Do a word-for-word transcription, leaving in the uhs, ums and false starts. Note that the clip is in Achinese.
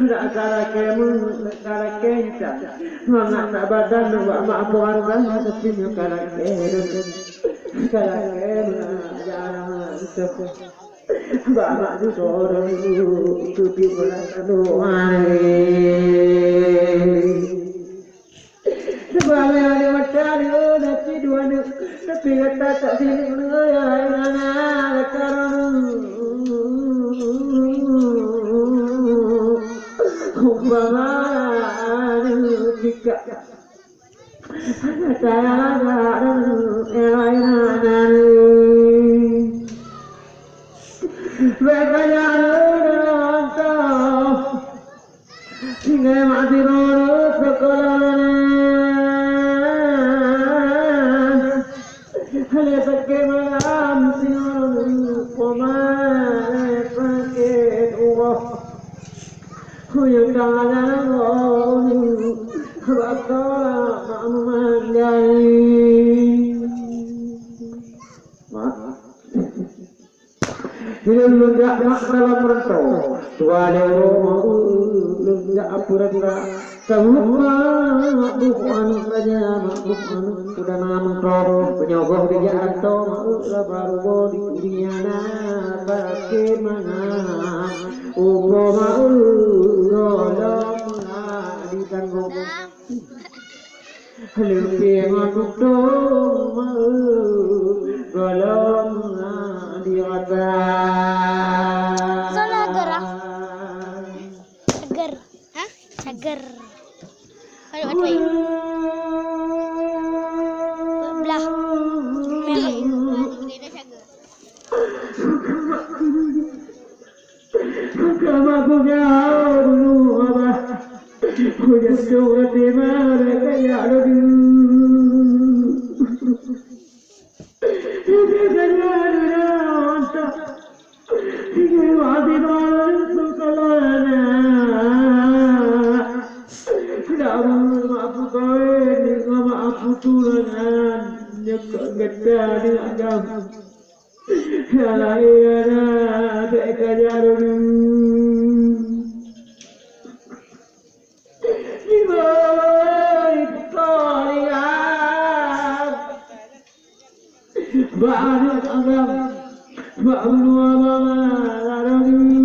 Dak ka lakée meuh, dak ka lakée intat. Mangat tabadan bak mak puan bah, tapi nyoe ka lakée. Ka lakée meuh, jarang meuh. Bak mak dudoe, keubiet bulan keunoe. Sebagai aneuk mata dua, tapi dua aneuk, tapi gata tak sineuk neu, ya, ya, na, gata rasa. Umpama aneuk tika. Gata rasa, ya, ya, na, na. Bèk kaya lôn rasa. Singoh mak sidroe seukolah na. Lé sakét malam singoh poma lé sakét uroe. Kuyang tangan bak sekolah mak meumandai. Mak. Hireuen lôn jak mak dalam rantau, dua lé uroe mak lôn jak apui rata. Saboh mak boh aneuk raja, mak boh aneuk perdana menteri. Meunyoe goh dijak rantau mak lôn raba rugoe di dunia na sakét mangat. Upo mak lôn gohlom na ditanggong. Leupie ngon tutong meu, gohlom di rata. Sana gerak. Cager. Hah? Cager. Ayo, ayo, ayo. Belah. Merah. Kama punya bulu abah. Punya surat di mana kaya dulu. Itu kaya dulu. Ini mati malam sekolahnya. Tidak mau mak aku kawin, tidak mau aku tunangan. Nyekak gata dengan agama. Hai anak, bèk kaya dulu. Nibak di peukalian. Bak aneuk agam, bak menua mama dulu.